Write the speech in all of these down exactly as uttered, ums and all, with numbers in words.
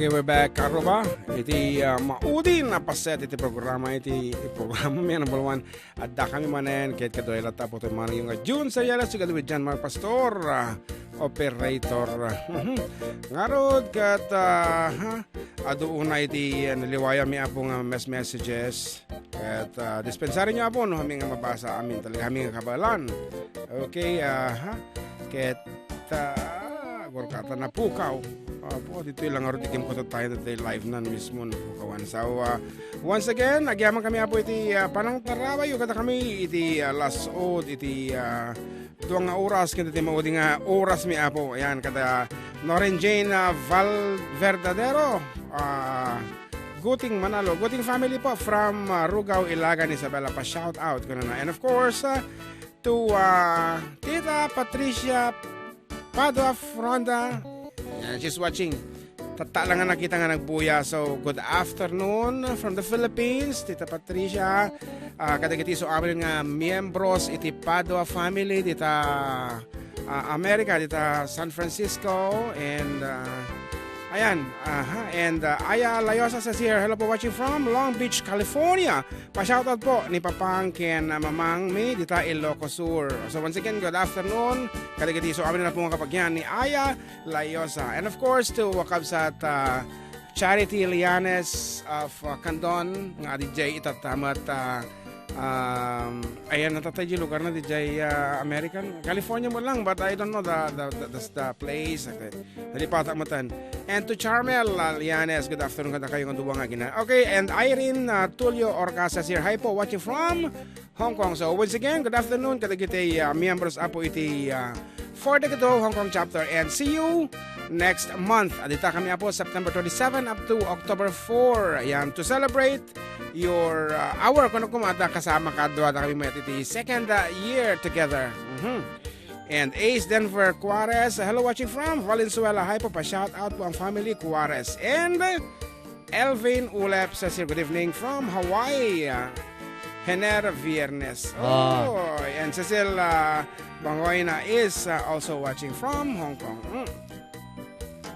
Okay, we're back, Aruba. Iti, ah, maudin a paset iti programa, iti programa mi a number one. Adda kami manen, ket kaduay latta po tayo manang yung June Sayala, sigado with John Mark Pastor, ah, operator. Mhm. Ngarud, ket, ah, ha? Adu una iti, ah, naliwayan mi, Apo, nga mes-, messages. Ket, ah, dispensari niyo, Apo, no, kami nga mabasa amin. Talaga kami nga kabalan. Okay, ah, ha? Ket, ah, agor ka ta napukaw. Apo, ditoy lang arut ikim ko tayo ditoy live nan mismo napukawan. So, ah, once again, agyaman kami, Apo, iti, ah, panangtarabayo kada kami iti, ah, lasod, iti, ah, duwa nga oras, ken iti maudi nga oras mi, Apo. Ayan, kada Noreen Jane, ah, Val Verdadero, ah, Guting Manalo, Guting family po from, ah, Rugao, Ilagan, Isabela, pa shout out ko na. And of course, ah, to, ah, Tita Patricia Padua Fronda. Yan, she's watching. Tatta lang nga nakita nga nagbuya. So, good afternoon from the Philippines, Tita Patricia. Ah, kadagiti so amin nga miyembros iti Padua family, dita, ah, America, dita San Francisco, and, ah, ayan, aha, and, ah, Aya Layosa says here, "Hello po, watching from Long Beach, California." Pa-shoutout po ni Papang ken, ah, Mamang mi dita Ilocos Sur. So once again, good afternoon. Kadagiti so amin na po nga kapagyan ni Aya Layosa. And of course, to wakabsat, ah, Charity Lianes of, ah, Candon, nga D J itatamat, ah, um, ayan, natatay di lugar na D J, ah, American, California mo lang, but I don't know the, the, the, the, the place. Okay. Nalipata mo tan. And to Charmel, ah, Lianes, good afternoon kada kayo nga duwa nga gina. Okay, and Irene, ah, Tulio Orcasas here. Hi po, watching from Hong Kong. So once again, good afternoon kadagiti, ah, miyembros, Apo, iti, ah, For the Good Hong Kong chapter, and see you next month. Adita kami, Apo, September twenty-seven up to October four. Ayan, to celebrate your, ah, our, kuno kumada kasama kadwa da kami met iti second, ah, year together. Mhm. And Ace Denver Cuarez, hello, watching from Valenzuela. Hi po, pa-shout out po ang family Cuarez. And, uh, Elvin Ulep says here, "Good evening from Hawaii, uh, Hener Viernes." Ah. Oh, and Cecil, uh, Bangoyna is, uh, also watching from Hong Kong. Mm.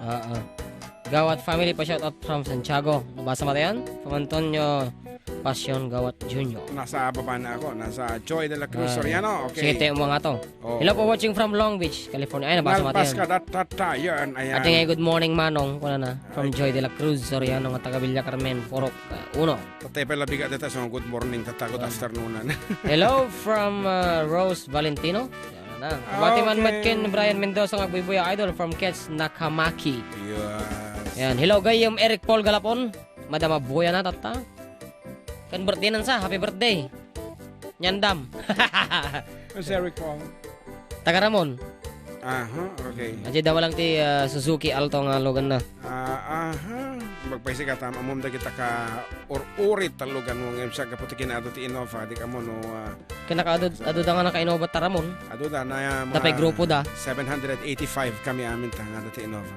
Ah, ah. Gawat family, pa-shout out from Santiago. Nabasa mo yan? From Antonio Passion Gawat Junior. Nasa baba na ako. Nasa Joy de la Cruz Ah, Soriano. Okay. Sige, tayo mo nga to. Oo. Hello po, watching from Long Beach, California. Ay, nabasa mo Nalpas yan. Ka, dat, dat, dat, yan, ayan. Ate nga, good morning, Manong. Kuna na. From Ay. Joy de la Cruz Soriano, nga taga Villa Carmen, Purok, uh, Uno. Tatay pala bigat dito sa good morning, tata, good Ah. afternoon na. Hello from, uh, Rose Valentino. Yan na. Ah, Bati man okay. Met ken Brian Mendoza nga agbuy-buya, idol from Kets Nakamaki. Yes. Yan. Hello, Gayam Eric Paul Galapon. Madam Abuya na, tata. Kan birthday nan sa, happy birthday. Nyandam. Ang Sherry Kong. Taga Ramon. Aha, okay. Aja dawa lang ti, ah, Suzuki Alto nga lugan na. Ah, aha. Magpaisi ka tam, amom da kita ka or-urit ta lugan mo ngem sa kaputi kinado ti Innova, di ka mo no, ah, Kaya nakaadu, adu da nga naka-Innova ta Ramon. Adu da na, ah, Tapay mga grupo da. seven hundred eighty-five kami amin ta nga dati Innova.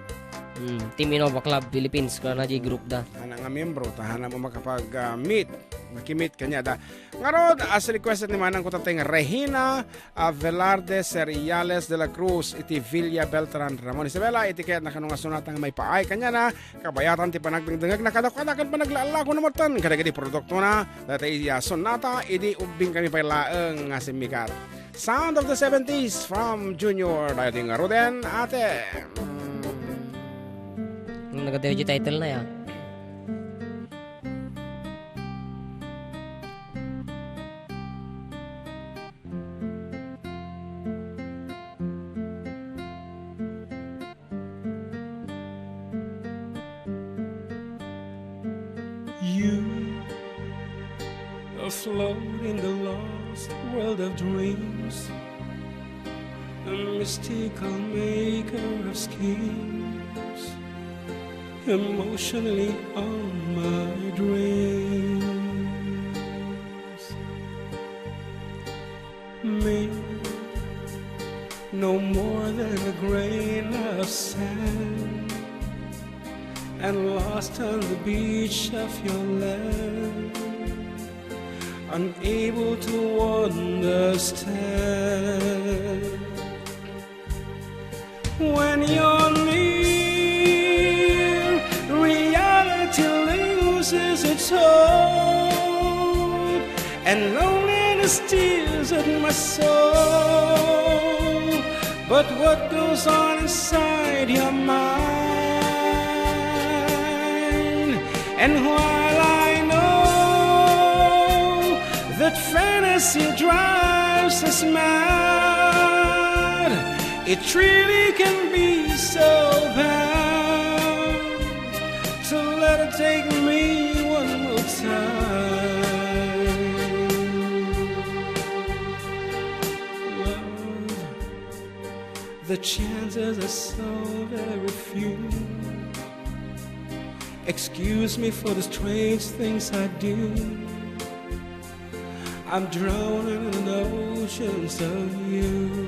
Hmm, Team Innova Club Philippines, kaya na di group da. Ana nga miyembro, ta hana mo makapag, ah, meet, makimit kanya da. Ngarod, as requested ni Manang Kutateng Regina, ah, Velarde Seriales de la Cruz, iti Villa Beltran, Ramon Isabela, iti kayat na kano nga sunatang may paay kanya na, kabayatan ti panagdengdengngeg na kadakuada ken panaglaallako na metten kadagiti produktona, dayta iya sonata idi ubbing kami pay laeng nga simmikat. Sound of the seventies from Junior, dayta nga Roden, ate. Mm. Nagadayo di title na ya. You afloat in the lost world of dreams, a mystical maker of schemes, emotionally on my dreams. Me, no more than a grain of sand, and lost on the beach of your land, unable to understand. When you're near, its hold, and loneliness tears at my soul. But what goes on inside your mind? And while I know that fantasy drives us mad, it really can be so bad to let it take me one more time. Love, the chances are so very few. Excuse me for the strange things I do. I'm drowning in oceans of you.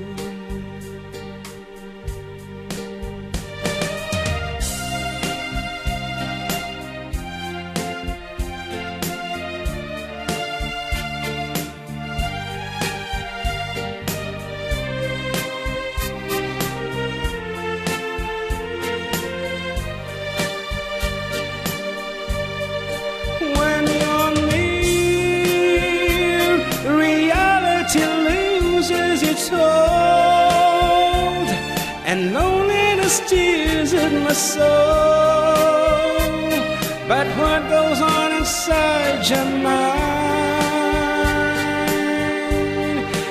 When you're near, reality loses its hold, and loneliness tears at my soul. But what goes on inside your mind?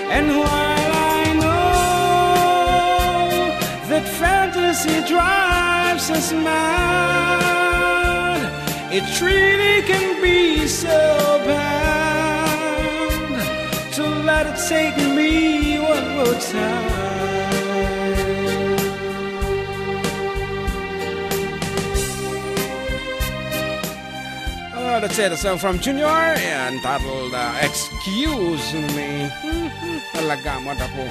And while I know that fantasy drives us mad, it really can be so bad to let it take me one more time. Ah, that's it. A song from Junior and titled, uh, Excuse Me. Talaga, madapo.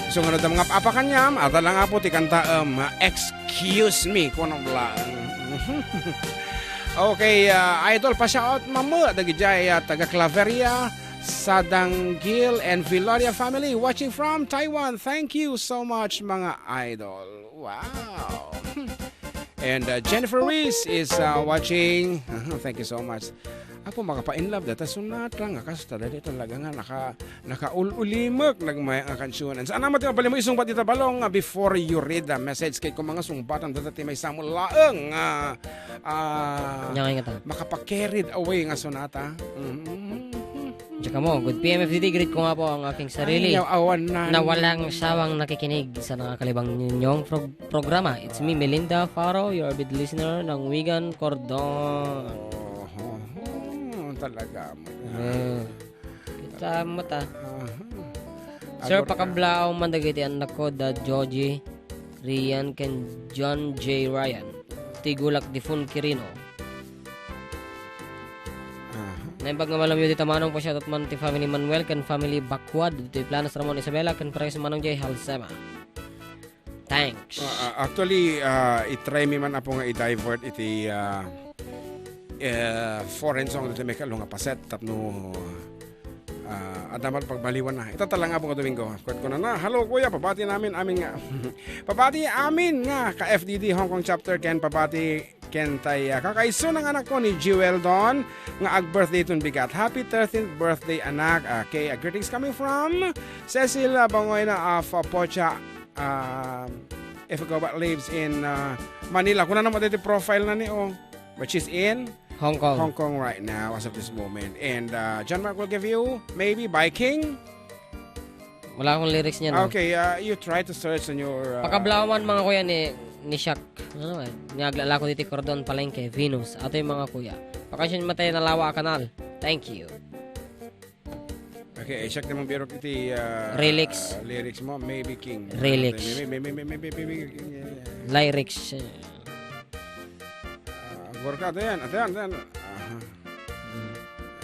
So, nga da mga apa kanyam, ata lang apo ti kanta, um, Excuse Me. Kuno bla. Okay, uh, idol, pa-shout out, mama, dagijay, uh, taga Claveria, Sadangil, and Viloria family watching from Taiwan. Thank you so much, mga idol. Wow. And, uh, Jennifer Reese is, uh, watching. Thank you so much. Ako, makapa-in love data sonata nga kasto, dali talaga nga naka-, nakaul-ulimek nagmay-, nga kansionan. Saan naman ti mabalin mo isungbat dita balong, uh, before you read the message kay kung mga sungbatan data ti may Samuel laeng, uh, uh, Nya nga ta. Makapa-carried away nga sonata. Mhm. Tsaka mo, good P M F D D, greet ko nga po ang aking sarili Ay, awan na. Na walang sawang nakikinig sa nakakalibang ninyong prog-, programa. It's me, Melinda Faro, your avid listener ng Wigan Cordon. Oh, talaga mo. Eh, kita mo ta. Aha. Sir, agor ka. Pakablaaw man dagiti anak ko, da Joji, Rian, ken John J Ryan. Tigulak Difun Quirino. Aha. Naimbag nga malamyo dita Manong, pa-shoutout man ti family Manuel ken family Bacuad, ditoy Planas Ramon Isabela, ken pareho Manong Jay Halsema. Thanks. Ah, ah, actually, ah, i-try mi man, apo, nga i-divert iti, ah, eh, foreign song ditoy may kalo nga paset tapno, ah, adda man pagbaliwan na. Ita talaga, apo, nga Domingo. Kuwat ko na na, "Hello, kuya, pabati namin, amin nga." Pabati amin nga ka F D D Hong Kong chapter ken pabati ken tay, ah, kakaisuna nga anak ko ni Jewel Don nga ag-birthday ton bigat. Happy thirteenth birthday, anak. Okay, ah, greetings coming from Cecil, ah, Bangoyna of, ah, Pocha, ah, if Gobat lives in, ah, Manila. Kuna na mo dito profile na ni, oh, which is in Hong Kong. Hong Kong right now as of this moment. And, ah, John Mark will give you maybe Viking. Wala akong lyrics niya, no? Okay, uh, you try to search on your, uh, Pakablawan, mga kuya, ni, ni Shaq. Ano, eh? Nga aglalako diti Cordon Palengke, Venus. Ato yung mga kuya. Pakasyon matay na lawa a kanal. Thank you. Okay, eh, Shaq naman biro iti, uh, Lyrics. Lyrics mo, maybe King. Lyrics. Maybe, maybe, maybe, maybe, maybe, maybe, yeah, yeah. Lyrics. Ah, agor ka, ato yan, ato yan, ato yan. Aha.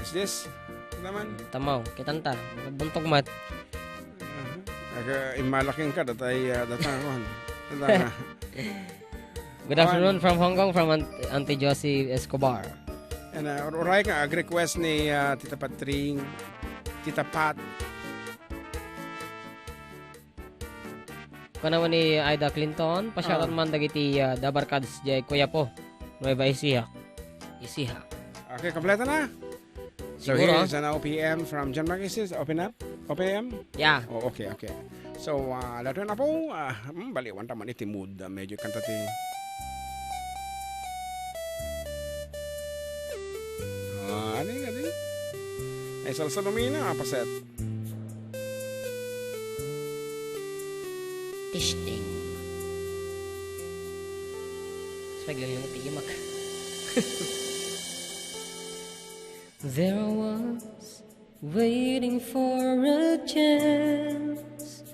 Is this? Ito naman. Tamaw, kitanta. Buntog mat. Aha. Aga, imalaking ka, datay, ah, datang, kuwan. Datang, ah. Good afternoon from Hong Kong, from Aunt-, Auntie Josie Escobar. And, ah, ur-, uray ka, ag-request ni, ah, Tita Patring, Tita Pat. Kanawa ni Aida Clinton, pa-shoutout man dagiti, ah, dabarkads jay Kuyapo, Nueva Ecija. Ecija. Okay, kompleto na. So, Siguro. Here's an O P M from John Marquez. Open up? O P M? Yeah. Oh, okay, okay. So, ah, lato na po. Ah, hmm, baliwan ta man iti mood. Ah, medyo kanta ti. Ah, ano yun, ano yun? Ay, salsa lumina, ah, paset. Testing. Mas maglalayo na tigimak. There I was, waiting for a chance,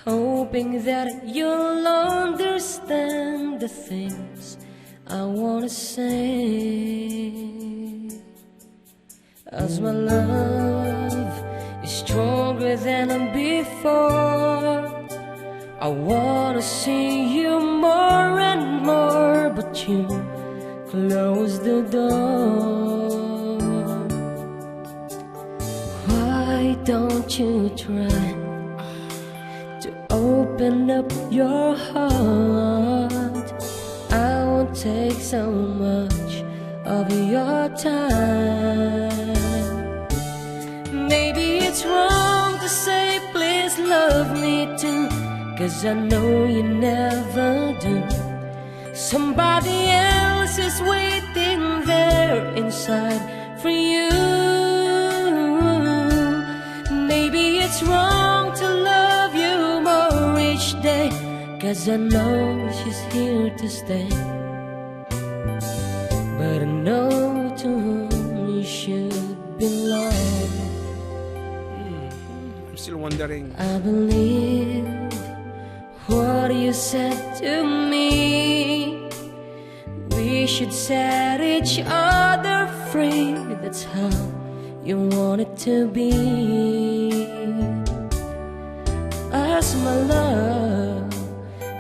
hoping that you'll understand the things I wanna say. As my love is stronger than before, I wanna see you more and more, but you close the door. Why don't you try to open up your heart? I won't take so much of your time. Maybe it's wrong to say, "Please love me too," 'cause I know you never do. Somebody else is waiting there inside for you. Maybe it's wrong to love you more each day, 'cause I know she's here to stay. But I know to whom you should belong. I'm still wondering. I believe what you said to me. We should set each other free. That's how you want it to be. As my love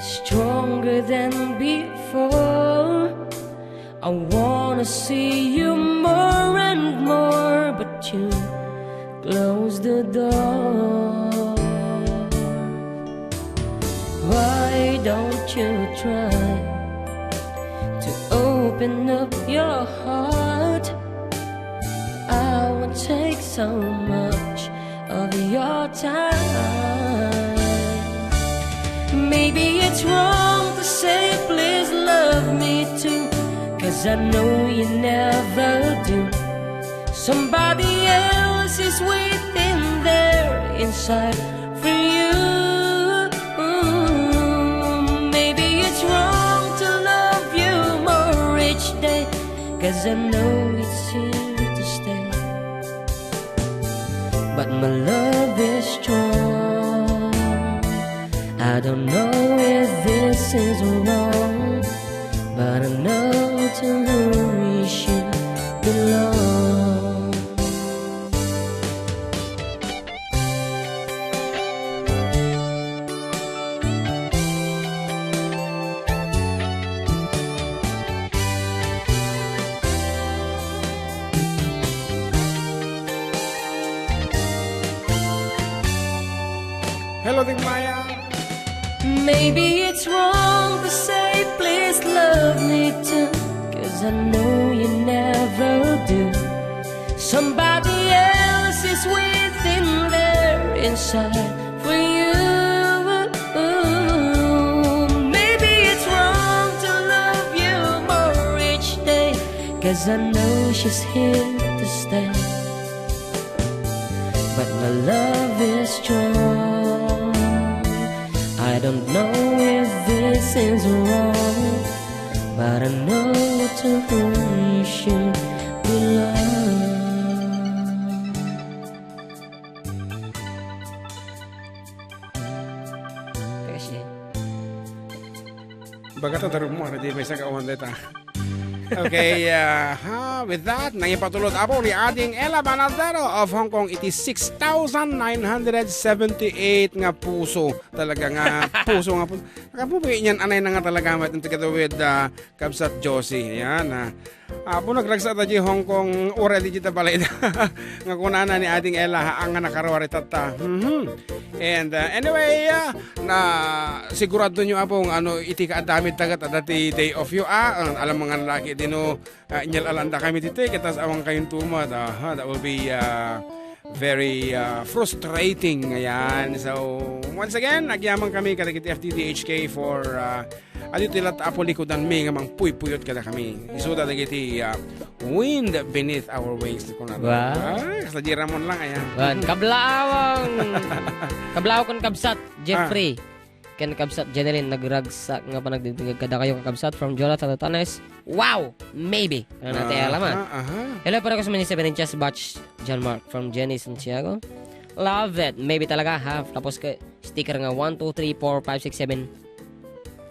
stronger than before, I wanna see you more and more, but you close the door. Why don't you try to open up your heart? I won't take so much of your time. Maybe it's wrong to say, "Please love me too," 'cause I know you never do. Somebody else is waiting there inside for you. Maybe it's wrong to love you more each day, 'cause I know it's here to stay. But my love is strong. I don't know if this is wrong, but I know to whom we should belong. Hello, Ting Maya. Maybe it's wrong to say, "Please love me too," 'cause I know you never do. Somebody else is waiting there inside for you. Maybe it's wrong to love you more each day, 'cause I know she's here to stay. But my love is strong. I don't know if this is wrong, but I know to whom you should belong. Kasi Baga ta darummo, ano, di may isang kawan deta. Okay, uh, ha, with that, nangipatulod apo ni Ading Ella Banadero of Hong Kong, iti six thousand nine hundred seventy-eight nga puso. Talaga nga puso nga puso. Nakapupuy niyan, anay na nga talaga, met, together with, uh, Kabsat Josie. Ayan, ha. Apo, nagragsak ta di Hong Kong, uray di ta balay. Nga kunana ni Ading Ella, ha, nga nakaruar itatta. Mhm. And, uh, anyway, uh, na sigurado nyo, apo, nga ano, iti kaadamid tagat, adda ti day off yo, ah, ang alam mga lalaki, Dino, ah, inyal-alanda kami ti ticket, tas awan kayong tumat. Aha, that will be, ah, very, ah, frustrating. Ayan. So, once again, agyaman kami kadagiti F T D H K for, ah, adu ti lat-, apo likudan mi nga mangpuypuyot kada kami. Isuda dagiti, ah, wind beneath our wings. Wow. Ay, kasla di Ramon lang, ayan. Wan, kablaawang, kablaaw kon kabsat, Jeffrey. Ah. Ken kabsat Jeneline, nagragsak nga panagdingdingag kadakayo, kakabsat, from Jonathan Otanes. Wow! Maybe. Ano na tayo, aha, alaman? Aha. Hello, para ko sa mga seven inches batch, John Mark, from Jenny Santiago. Love it. Maybe talaga, ha? Tapos ka, sticker nga one, two, three, four, five, six, seven.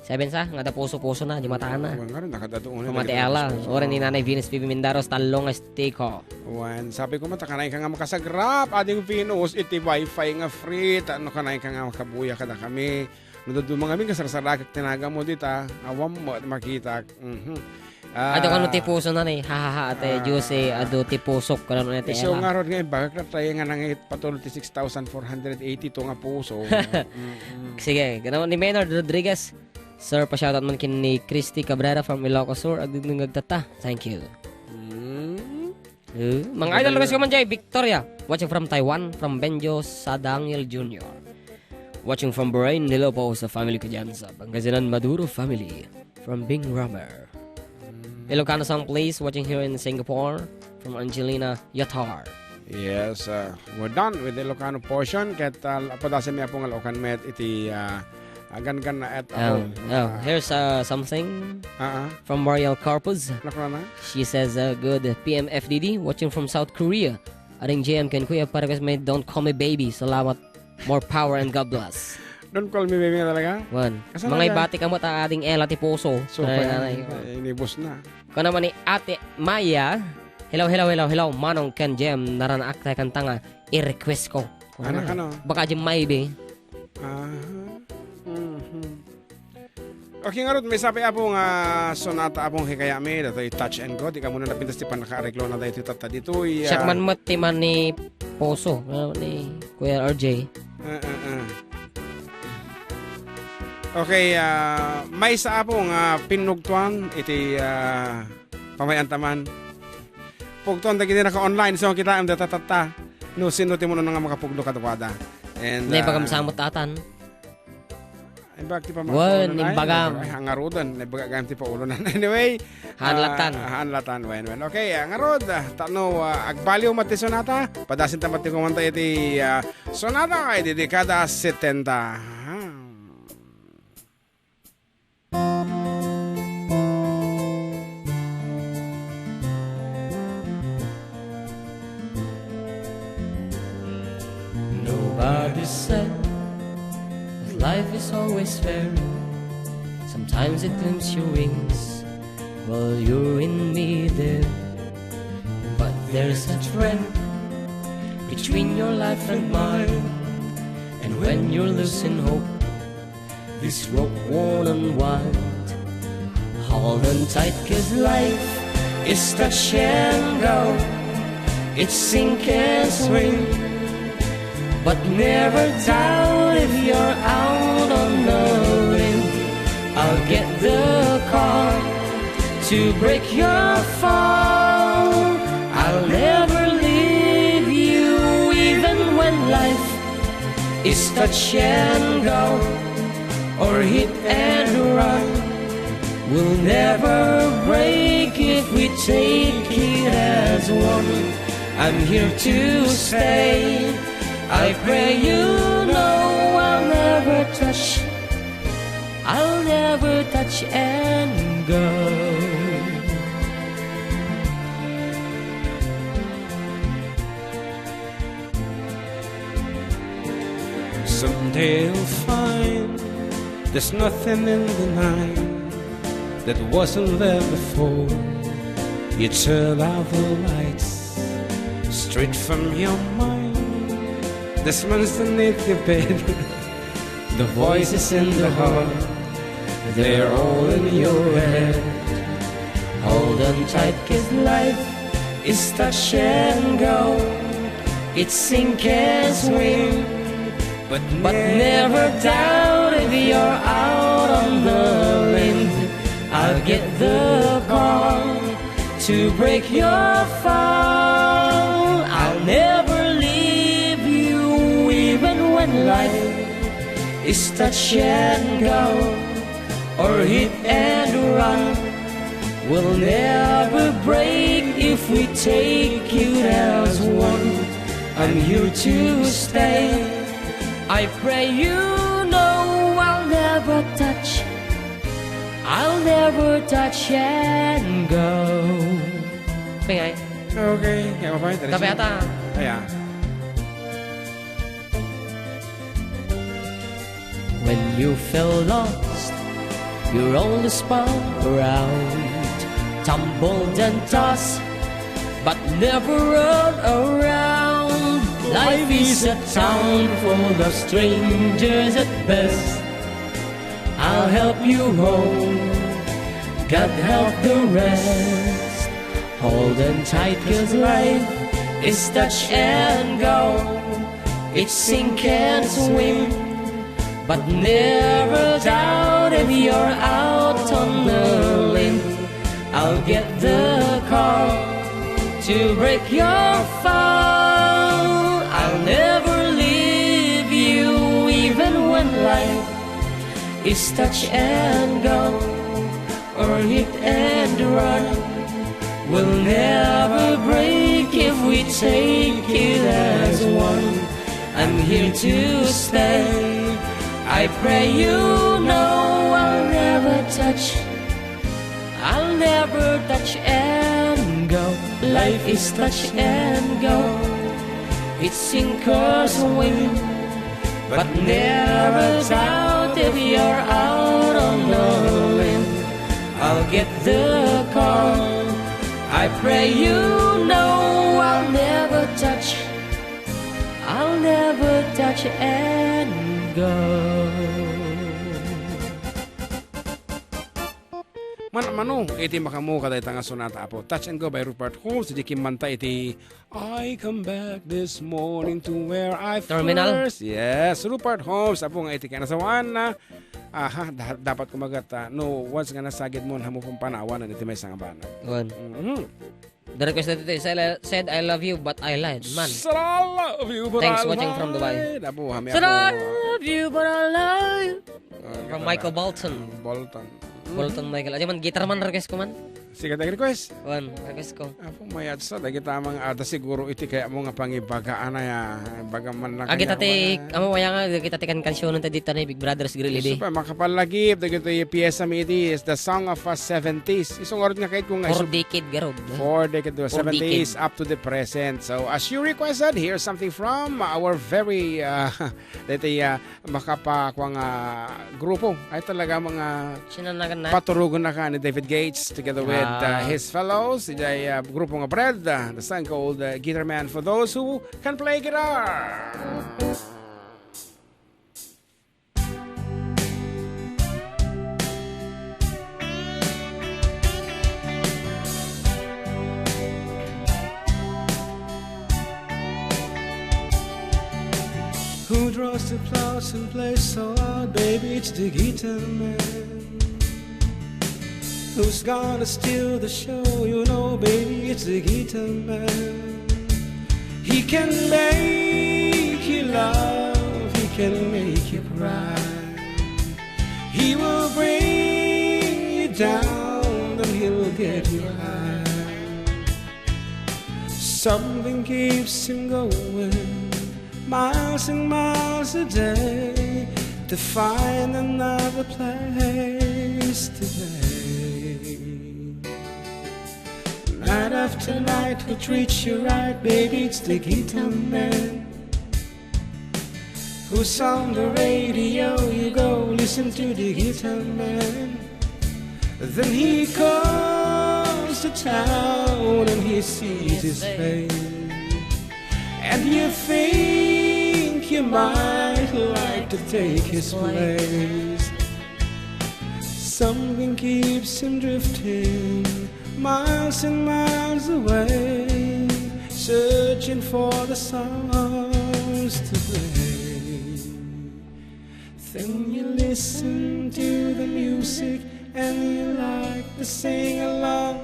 Seven sa? Nga da puso-puso na, di mata na. Wan nga rin, nakadatuon na, Pamati dagiti ala. Puso-puso. Ora ni Nanay Venus P B Mindaros, talong nga sticker. Wan, sabi ko, mata, kanay ka nga makasagrap, ading Venus, iti wifi nga free, ta-, no kanay ka nga makabuya kada kami. No, daduma ngamin, kasarsaragak tinaga mo dita, awam mo, at makitak. Mhm. Ah. Adu kano ti puso na ni, ha, ha, ha, ate, ah, Juicy, adu ti pusok, kano na ti isu era. Nga rod nga, ibagak na tayo nga nangit patol ti six thousand four hundred eighty-two nga puso. Mm-mm. Sige, ganaw ni Maynard Rodriguez. Sir, pa-shoutout man kin ni Christy Cabrera from Ilocos Sur, agdudungag tata. Thank you. Mm. Eh, mga idol, request ko man jay, Victoria. Watching from Taiwan, from Benjo Sadangil Junior. Watching from Bahrain, hello po sa family ko dyan sa Pangasinan Maduro family. From Bing Rammer. Ilocano song, please. Watching here in Singapore, from Angelina Yatar. Yes, uh, we're done with the Ilocano portion. Ket, uh, padasem mi apo nga Ilocano met iti, uh, Agangan na et Oh, ako. Oh, here's, uh, something Ah, ah. From Mariel Carpus. Naku, na? She says, uh, "Good P M F D D, watching from South Korea. Aring J M ken Kuya, para kas may don't call me baby. Salamat. More power and God bless." Don't call me baby nga talaga? Wan. Kasano Mga yan? Ibati ka mo ta ading Ella ti puso. So, Ay, pa-, nanay ko. Eh, inibos na. Kano man ni Ate Maya, "Hello, hello, hello, hello, Manong ken Jem, naranaak tayo kanta nga i-request ko." Anak, ano? Baka Jem maybe. Aha. Mhm. Okay, ngarud, may sapi apo nga sonata apong hikayami, datoy Touch and Go. Di ka muna napintas ti pannakaareglo na daytoy tatta ditoy, ah. Siak man met ti man ni Poso, ano, ni Kuya R J. Ah, ah, ah. Okay, ah, maysa apo nga pinnugtuan iti, ah, Pamay-antaman. Pugton dagiti naka-online, so, kitaem data tatta. No, sino ti umuna nga makapugno kaduada? And, Nay, ah, bagam samot atan. Ay, bag ti pama-, Wen, paulonan, ay, imbagam. Ay, hangarudan, ay, baga gayam ti paulonan. Anyway, Hanlatan. Ah, hanlatan, wen, wen. Okay, ah, ngarud, ah, tano, ah, agbaliw met ti sonata, padasin ta met ti kumanta iti, ah, sonata, ay, di dekada setenta. Ah. Nobody said that life is always fair. Sometimes it clips your wings while you're in midair. But there's a thread between your life and mine. And when you're losing hope, this rope won't unwind. Hold on tight, 'cause life is touch and go. It's sink and swim. But never doubt if you're out on the limb. I'll get the call to break your fall. I'll never leave you, even when life is touch and go or hit and run. We'll never break if we take it as one. I'm here to stay. I pray you know I'll never touch. I'll never touch and go. Someday you'll find there's nothing in the night that wasn't there before. You turn out the lights straight from your mind. The smiles beneath your bed, the voices in the hall, they're all in your head. Hold on tight, 'cause life is touch and go. It's sink and swim. But never doubt if you're out on the limb, I'll get the call To break your fall, I'll never leave you, even when life is touch and go or hit and run. We'll never break if we take it as one. I'm here to stay. I pray you know I'll never touch, I'll never touch and go. Okay, ay. Okay, kaya pa, interesting. Tabi ata. Kaya. When you feel lost, you're all the spun around, tumbled and tossed, but never run around. Life is a town full of strangers at best. I'll help you home, God help the rest. Hold on tight, 'cause life is touch and go. It's sink and swim, but never doubt if you're out on the limb. I'll get the call to break your fall. I'll never leave you, even when life is touch and go or hit and run. We'll never break if we take it as one. I'm here to stay. I pray you know I'll never touch, I'll never touch and go. Life is touch and go. It's sink or swim, but never doubt if you're out on the limb. I'll get the call. I pray you know I'll never touch, I'll never touch and go. Man-, mano iti makaammo kadayta nga sonata, Apo. Touch and Go by Rupert Holmes, idi kimmanta iti I Come Back This Morning to Where I Terminal? First. Yes, Rupert Holmes, Apo, nga iti kinasawan na. Aha, da-, dapat kumagat, ah, no, once nga nasagid mo, hamu pong panawanan iti maysa nga banag. Wan. Mhm. The request that they said, said, "I love you, but I lied." Man. Said, "I love you, but Thanks I watching from Dubai. Lied." Apo, hami Said, ako. "I love you, but I lied." Ah, From talaga. Michael Bolton. Bolton. Bolton Michael. Adi man, guitar man, request ko man. Sige, tag request. Wan, request ko. Apo, mayat sa, dagita mga ada siguro iti kaya mo nga pangibaga, anay, ah, baga man na Agita kaya ti, mga amo, waya nga, agita ti kankansionan ta dita ni Big Brothers Grill idi. Isu pa, makapalagip, dagito yung piyesa mi idi is the song of us seventies. Isu nga rod nga kahit kung nga Four isu-, decade, garod. Four decade, Four seventies decade. Up to the present. So, as you requested, here's something from our very, uh, dito, uh, makapakuang, uh, grupo. Ay talaga mga Sinanagan na. Paturugon na ka ni David Gates together with, uh, Ah. his fellows. Ijay, uh, grupo nga Bread, uh, the song called, uh, Guitar Man for those who can play guitar. Who draws the clouds and plays so hard, baby, it's the guitar man. Who's gonna steal the show? You know, baby, it's the guitar man. He can make you laugh, he can make you cry. He will bring you down, then he'll get you high. Something keeps him going, miles and miles a day, to find another place to play. Night after night, he'll treat you right, baby, it's the guitar man. Who's on the radio, you go listen to the guitar man. Then he comes to town and he sees his face. And you think you might like to take his place. Something keeps him drifting miles and miles away, searching for the songs to play. Then you listen to the music and you like to sing along.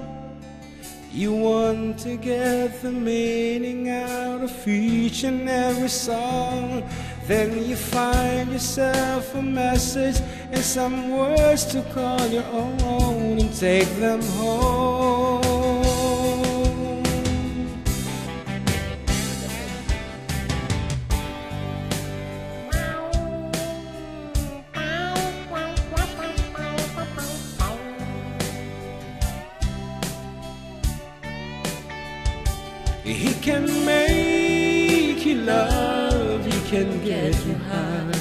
You want to get the meaning out of each and every song. Then you find yourself a message and some words to call your own and take them home. He can make you love, he can get you high.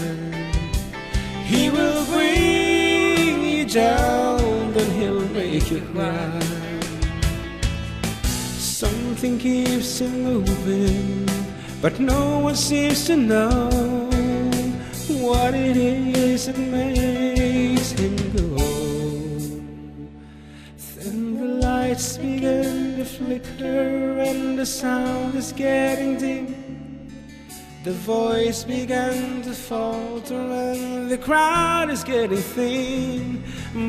He will bring you down, then he'll make you cry. Something keeps him moving, but no one seems to know what it is that makes him go. Then the lights begin to flicker and the sound is getting dim. The voice began to falter and the crowd is getting thin.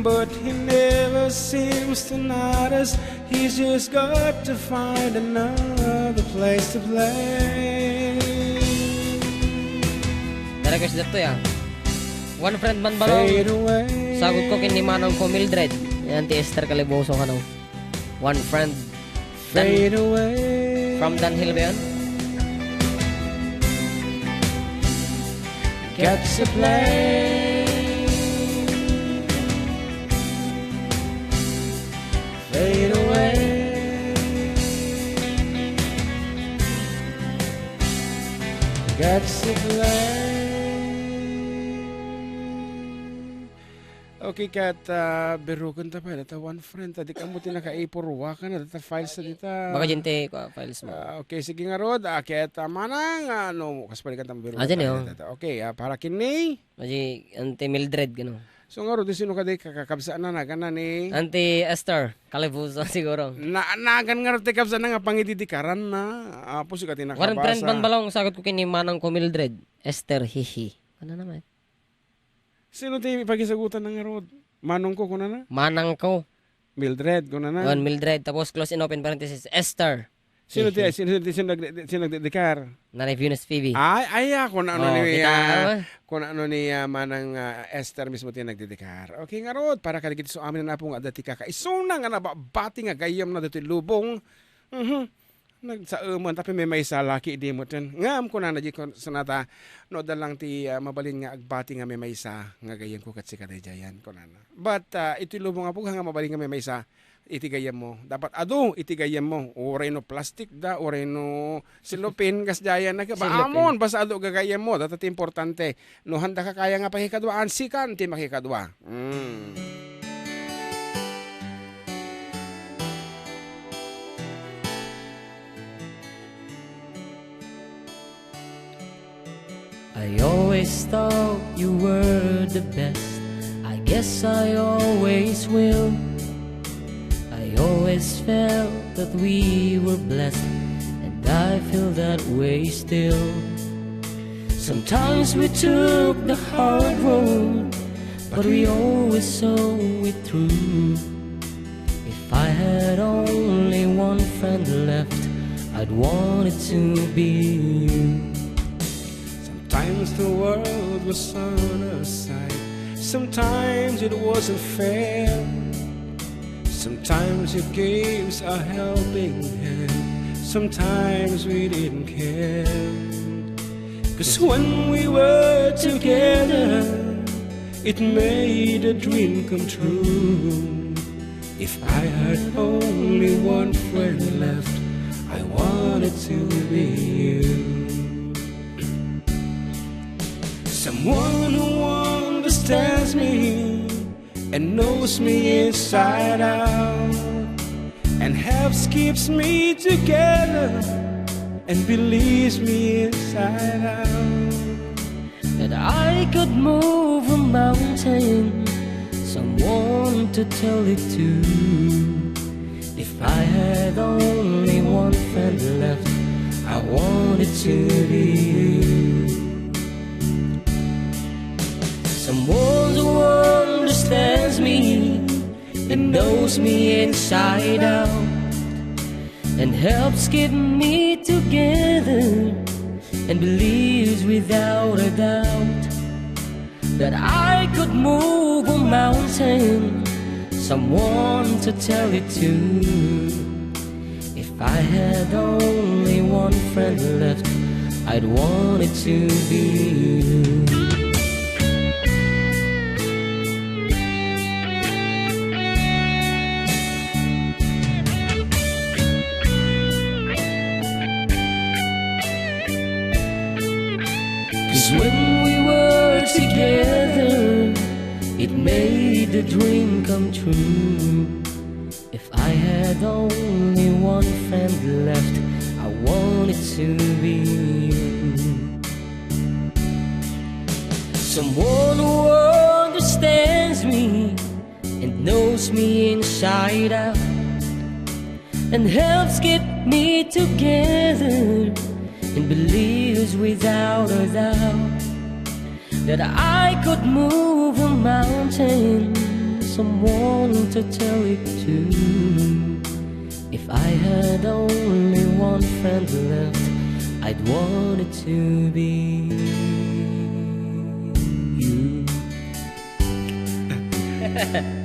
But he never seems to notice. He's just got to find another place to play. Dara, guys, dito ya. One friend man ba? Fade away. Sagot ko kin ni Manang ko, Mildred. Yan, ti Esther Caliboso, ano? One friend. Dan-, Fade away. From Dan Hill ba yun? Catch the plane. Fade away. Catch the plane. Okay, ket, ah, biruken ta pay, data one friend, ta di ka mo ti nakaipurwakan, data files ta dita. Baka dyan ti, kua, files mo. Ah, okay, sige ngarud, ah, ket, ah, manang, ah, no, kas palikan ta mabiruken Ah, dyan ta yun. Data. Okay, ah, para kini? Kasi, ante Mildred, gano. So, ngarud, sino ka di kakabsaan na, nagan na ni? Ante Esther, Calibuso, siguro. Na, nagan ngarud ti kabsaan na nga pangididikaran na. Apo, siya ka ti One friend nakabasa. Man balong, sagot ko kini manang ko Mildred. Esther, hihi. Ano naman? Sino ti pagisagutan na ngarud? Manong ko, kunana? Manang ko. Mildred, kunana? Yon, Mildred. Tapos, close in open parenthesis, Esther. Sino ti, Hihi. sino ti, sino nagde-, sino nagdedikar? Nanay Venus Phoebe. Ay, ay, ah, kung ano Oh, ni, kita, ah, ano? kung ano ni, ah, Manang, ah, Esther mismo ti nagdedikar. Okay, ngarud, para kadagiti so amin na po nga dati kakaisuna nga nababati nga gayyem na ditoy lubong. Mhm. Nagsaeman, tapi may maysa laki idi mo ten. Ngam, kunana di kun-, sunata, no, adda lang ti, ah, mabalin nga agbati nga may maysa nga gayyem ko ket sika daydiayan, kunana. But, ah, iti lubong a puga nga mabalin nga may maysa, iti gayyem mo. Dapat adu iti gayyem mo. Uray no plastic da, uray no silopin, kas daydiayan na. Silopin. Amon, basta adu gagayyem mo. Data ti importante. No, handa ka kaya nga pakikaduaan, sikan ti makikadua. Mm. I always thought you were the best. I guess I always will. I always felt that we were blessed, and I feel that way still. Sometimes we took the hard road, but we always saw it through. If I had only one friend left, I'd want it to be you. Sometimes the world was on our side. Sometimes it wasn't fair. Sometimes you gave us a helping hand. Sometimes we didn't care. 'Cause when we were together, it made a dream come true. If I had only one friend left, I wanted to be you. Someone who understands me and knows me inside out, and helps keeps me together and believes me inside out. That I could move a mountain, someone to tell it to. If I had only one friend left, I wanted to be you. Someone who understands me and knows me inside out, and helps keep me together and believes without a doubt that I could move a mountain, someone to tell it to. If I had only one friend left, I'd want it to be you. 'Cause when we were together, it made the dream come true. If I had only one friend left, I want it to be you. Someone who understands me and knows me inside out and helps keep me together and believes without a doubt that I could move a mountain, someone to tell it to. If I had only one friend left, I'd want it to be you.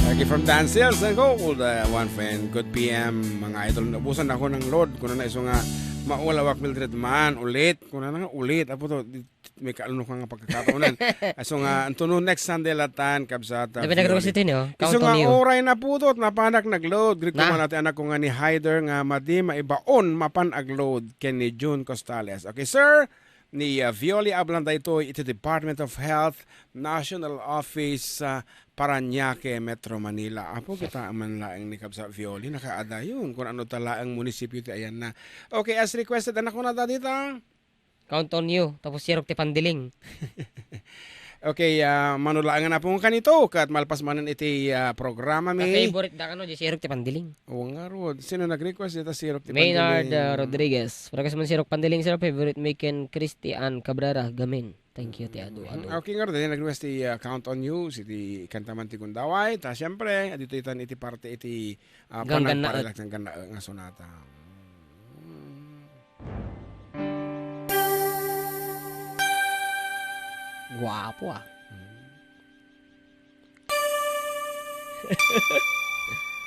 Okay, from Dancers and Gold, uh, One Friend, Good P M, mga idol. Naubusan ako ng load. Kuna na iso nga, maulawak Mildred man, ulit. Kuna na nga, ulit. Apo to, di- may kaalno ka nga pagkakataonan. Iso nga, anto no next Sunday latan, kabsat, ah, Labi na Violi. Ito, no? Iso Count on nga, you. Oray na putot, napanak nag-load. Greet ko Na? Man ati anak ko nga ni Hyder nga madi maibaon, mapan ag-load. Ken ni June Costales. Okay, sir. Ni, ah, Violi Ablan daytoy iti Department of Health, National Office, ah, Parañaque, Metro Manila. Apo, kita man laeng ni Kabsa Violi, nakaadayon kung ano talaang munisipyo ti ayan na. Okay, as requested, anak ko na dita. Count on you, tapos sirok ti pandiling. Okay, ah, manulaangan na po kanito, kat malpas manen iti, ah, programa mi. Favorite da kano, di sirok ti pandiling. O nga, Rod. Sino nag-request dita sirok ti Maynard, pandiling? Ah, Rodriguez. Para kasi man sirok pandiling, sir, favorite mi ken Christian Cabrera, Gamin. Thank you, ti adu, adu. Mhm. Okay, nga, Rod, nag-request ti, ah, Count on You, si ti kanta man ti Gundaway. Ta, siyempre, adito itan iti parte iti, ah, Ganggannaet. Panagparilag ng ganda-, nga sonata. Guapo, ah.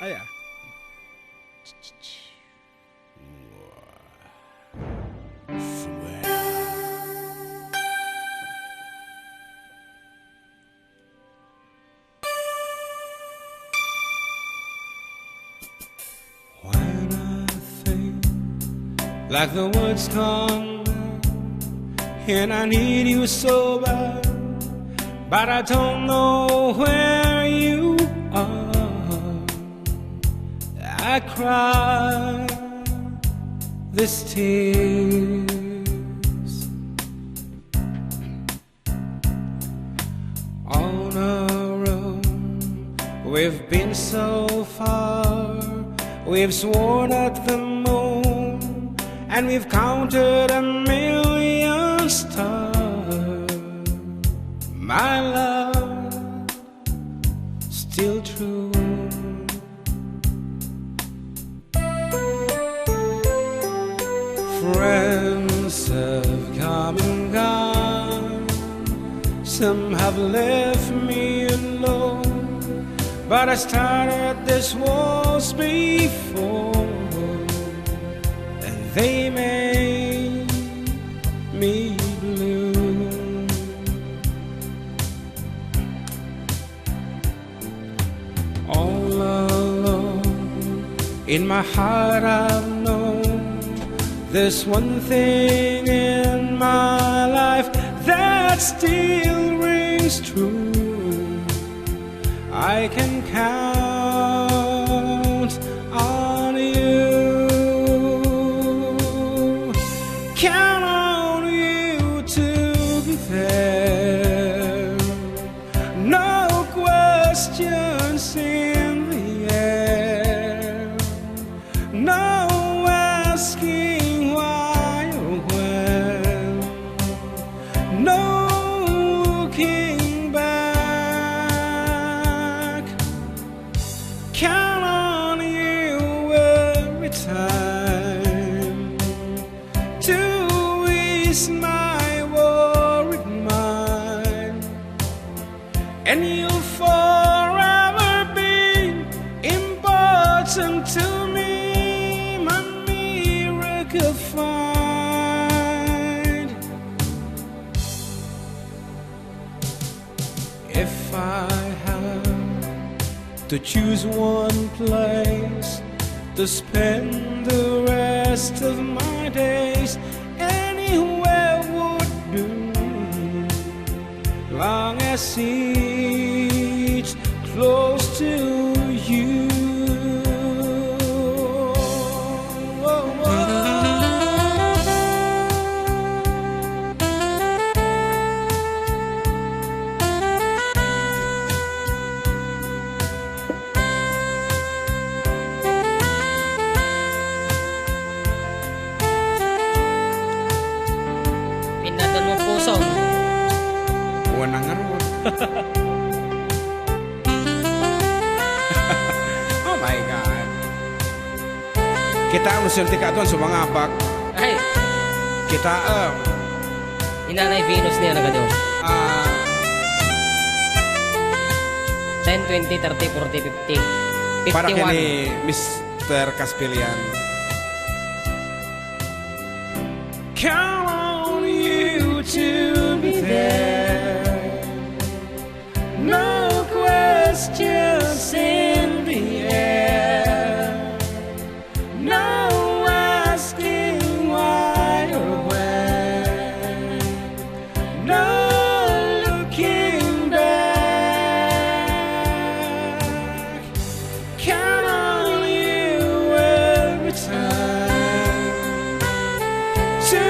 Ay, ah. When I think like the words come back, and I need you so bad, but I don't know where you are. I cry these tears on our own. We've been so far, we've sworn at the moon, and we've counted a million stars. My love, still true. Friends have come and gone, some have left me alone, but I started this waltz before, and they made me blue. All along in my heart I've known there's one thing in my life that still rings true. I can count on you, count on you to be there. No questions in the air. No asking why or when. No looking back. Count on you every time. And you'll forever be important to me, my miracle find. If I had to choose one place to spend the rest of my days, anywhere would do, long as it's close to you. Pinadal mo puso. Buwan ng ngarud. Oh my God. Kita mo, sir, ti katon sa mga abak. Ay. Kita, ah, Inanay Venus niya nagado. Ah. Ten, twenty, thirty, forty, fifty, Para fifty-one. Kay ni Mister Caspillan. Count on you to be there. No questions in the air. No asking why or when. No looking back. Count on you every time to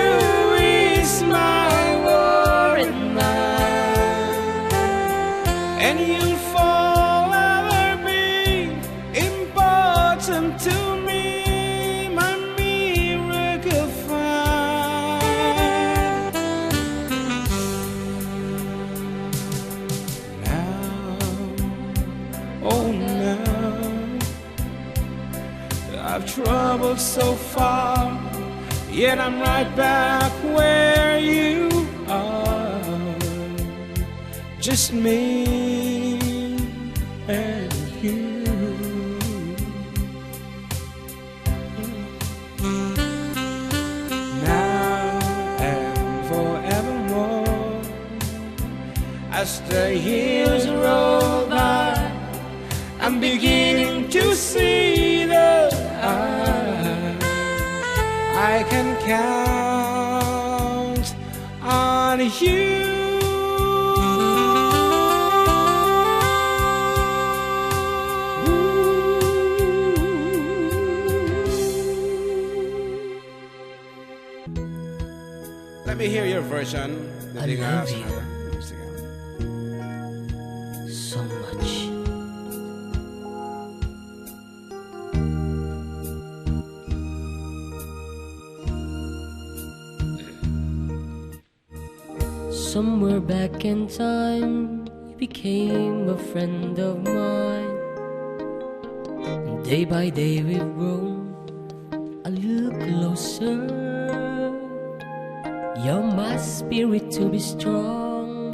ease my worried mind, and you'll forever be important to me, my miracle find. Now, oh now, I've traveled so far, yet I'm right back where you are. Just me and you. Now and forevermore. As the years roll by, I'm beginning to see that I, I can count on you. Let me hear your version. I love you. Sige. So much. Somewhere back in time, you became a friend of mine. And day by day we've grown a little closer. You're my spirit to be strong,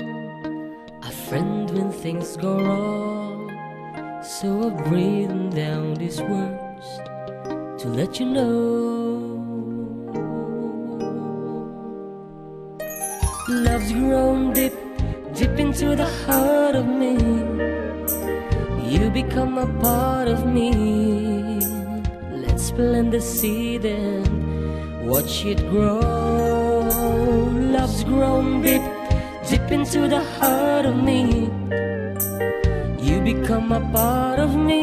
a friend when things go wrong. So I've written down these words to let you know. Love's grown deep, deep into the heart of me. You become a part of me. Let's plant the seed and watch it grow. Love's grown deep, deep into the heart of me. You become a part of me.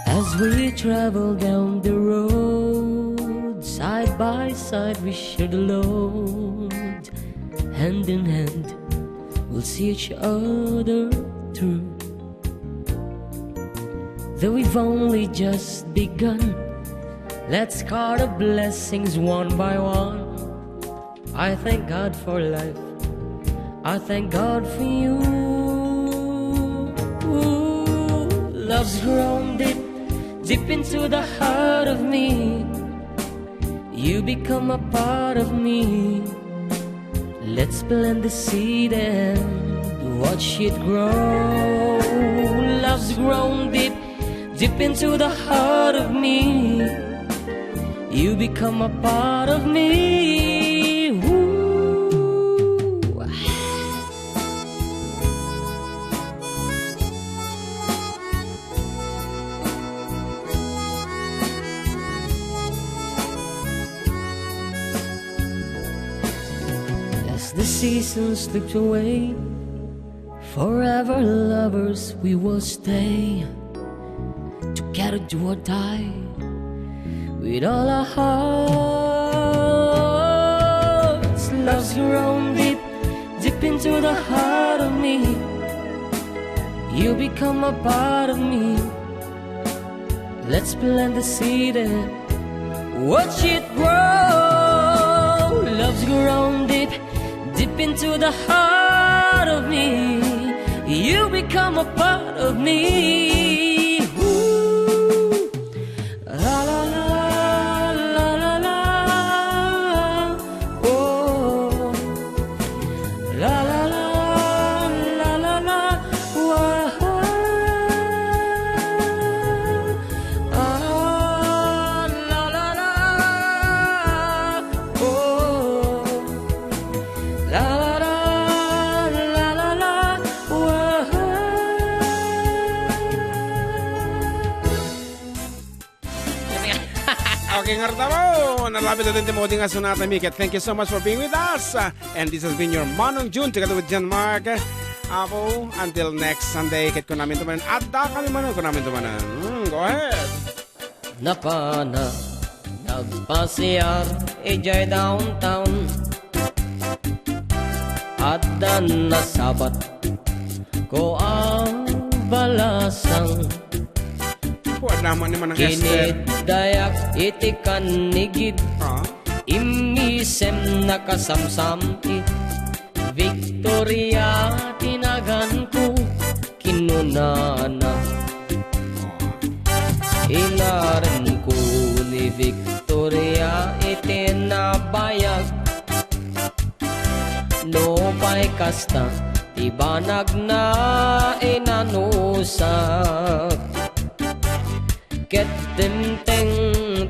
As we travel down the road, side by side we share the load. Hand in hand, we'll see each other through. Though we've only just begun, let's count our blessings one by one. I thank God for life. I thank God for you. Love's grown deep, deep into the heart of me. You become a part of me. Let's plant the seed and watch it grow. Love's grown deep, deep into the heart of me. You become a part of me. Ooh. As the seasons slipped away, forever lovers we will stay. Together do or die, with all our hearts. Love's grown deep, deep into the heart of me. You become a part of me. Let's plant the seed and watch it grow. Love's grown deep, deep into the heart of me. You become a part of me. Ooh. La, la, la, la, la, la. Oh. La, la, la, la, la, la. Wah. Ah, la, la, la. Oh. La, la, la, la, la, la. Wah. Okay, ngarud, Apo. Nalabit natin ti maudi nga sonata, Miket. Thank you so much for being with us. Uh, and this has been your Manong June together with John Mark. Apo, until next Sunday, ket kunamin tumanen. Adda kami manen, kunamin tumanen. Hmm, go ahead. Napanak nagpasiar idiay downtown. Adda nasabat ko a balasang. Apo, adda man ni Manang Esther. Kinitdayak iti kannigid. Ah? Immisem nakasamsam it Victoria ti naganko, kinunana. Inaremko ni Victoria iti nabayag. Nupay kasta ti banagna, inanusak. Ket dimteng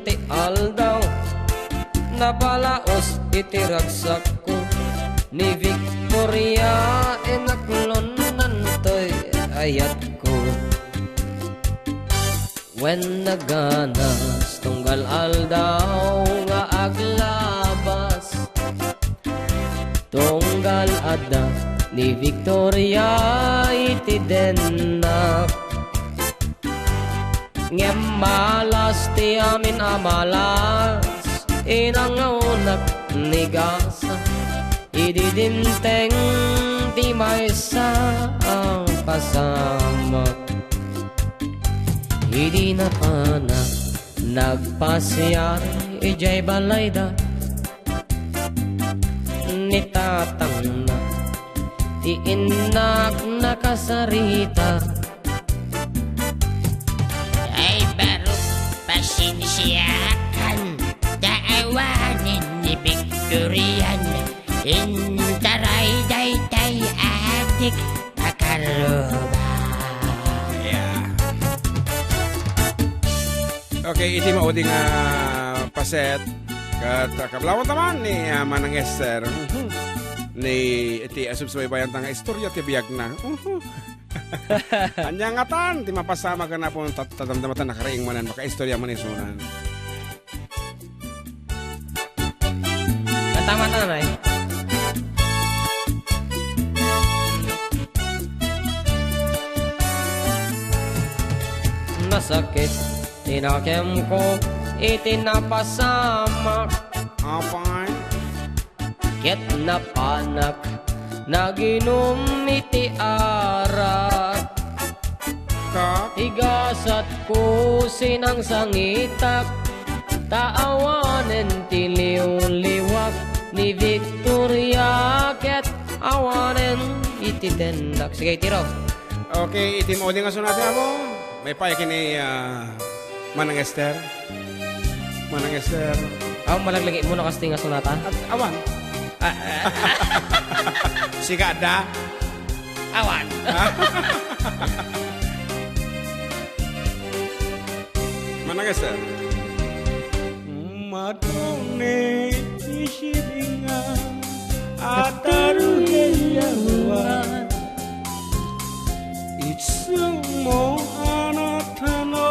ti aldaw, nabalaos iti ragsakko ni Victoria, inaklonnanto ti ayatko. Wen naganas tunggal aldaw nga aglabas, tunggal adda ni Victoria iti dennak. Ngem malas ti amin a malas, inangawnak ni gasa. Idi dimteng ti maysa a pasamak. Idi napanak nagpasiar idiay balayda, ni tatangna ti innak nakasarita. Ay, barok, pasensiaan. Daawanen ni Victorian. Intaray daytay adik a karruba. Yeah. Okay, iti maudi nga paset. Ket, ah, kablawan ta man ni, ah, Manang Esther. Mhm. Ni iti, ah, subsubaybayan ta nga istorya ti biagna. Mhm. Ania ngatan ti mapasamak a napon tat-, tatamdamatan a kariing manen, makaistorya man isunan. Kanta man, Nanay. Nasakit ti nakemko iti napasamak. Apay? Ket napanak naginum iti arak. Ket? Ti gasatko sinangsangitak, ta awanen ti liwliwak ni Victoria ket awanen iti tennak. Sige, itiro. Okay, iti maudi nga sonata, Apo. Maipaay ken ni, ah, Manang Esther. Manang Esther. Aw, malaglagi mo na kasti nga sonata? At awan. Sika da? Awan. Managasa. Madone isibinga ataru heyawa. Itsumo anatano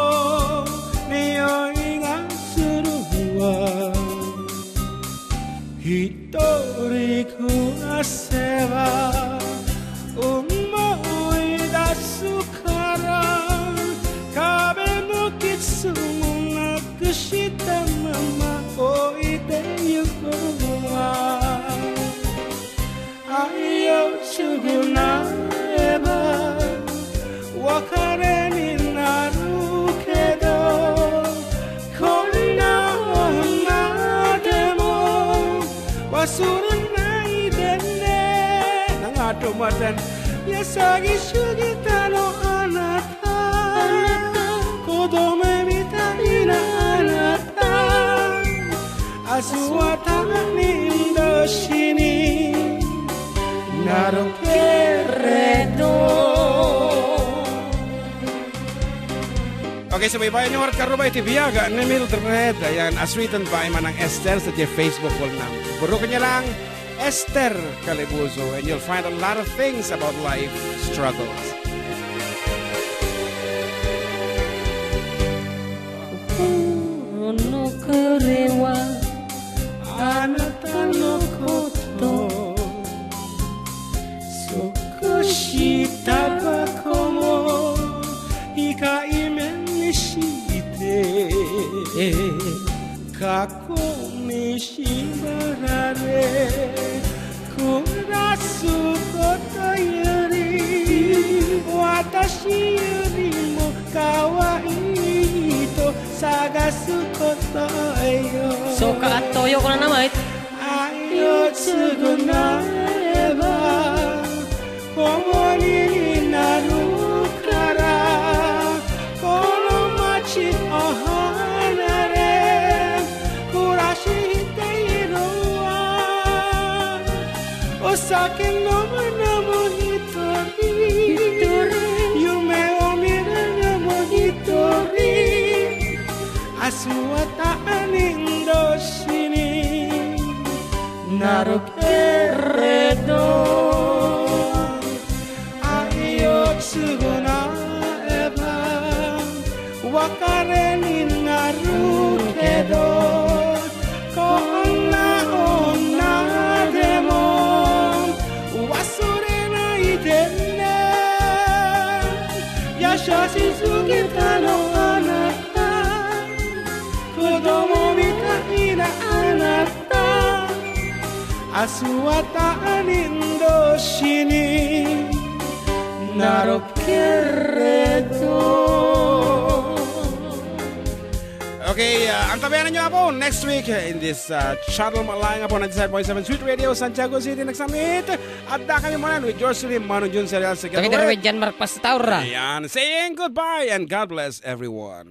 niyoy nga suruwa. Hitoriko a seba, umoy da sukaran, kabeno kitsumo nga kusita mama o ite yukuwa. Ayo suguna eba, wakare ni narukedo, konna onna demo, wasura na idenne. Nangado maten, ya sagi sugitano anata, kodome mita ina anata. Asuatan ni Indochine, narukeredo. Okay, subaybayan niyo nga karubay ti biag ni Mildred. Ayan, as written by Manang Esther sa diay Facebook wall na. Buruken niya lang, Esther Calibuzo, and you'll find a lot of things about life struggles. Ono kerewa, anatano koto, soko sitabakomo, ika imen ni site, kako ni sibarare, kurasu koto yuri, watashi yuri mo kawaii to, sagasu koto yo. So, kaat toyo ko na naman. Ayo tsugo na eba, komo ni narukara, kono machi o hanare, kurashi te irowa. O saken no manamo hitori, yume o mirana mo hitori, asuatan ni Indochine, narukeredo. Ayo tsugo na eba, wakare ni narukedo, konna onna demo, wasure na idenne, yasha sisugitano anata, kodomo mita ina anata. Asuatan ni Indochine, narukeredo. Okay, uh, antabayanan niyo, Apo, next week, uh, in this, uh, channel, Malaing Apo, ninety-seven point seven Sweet Radio, Santiago City, nagsamit. Adda kami manen with yours truly, Mano Jun Serial, sa Dagiti Gatway. Ruedian Mark Pastor. Ayan, saying goodbye and God bless everyone.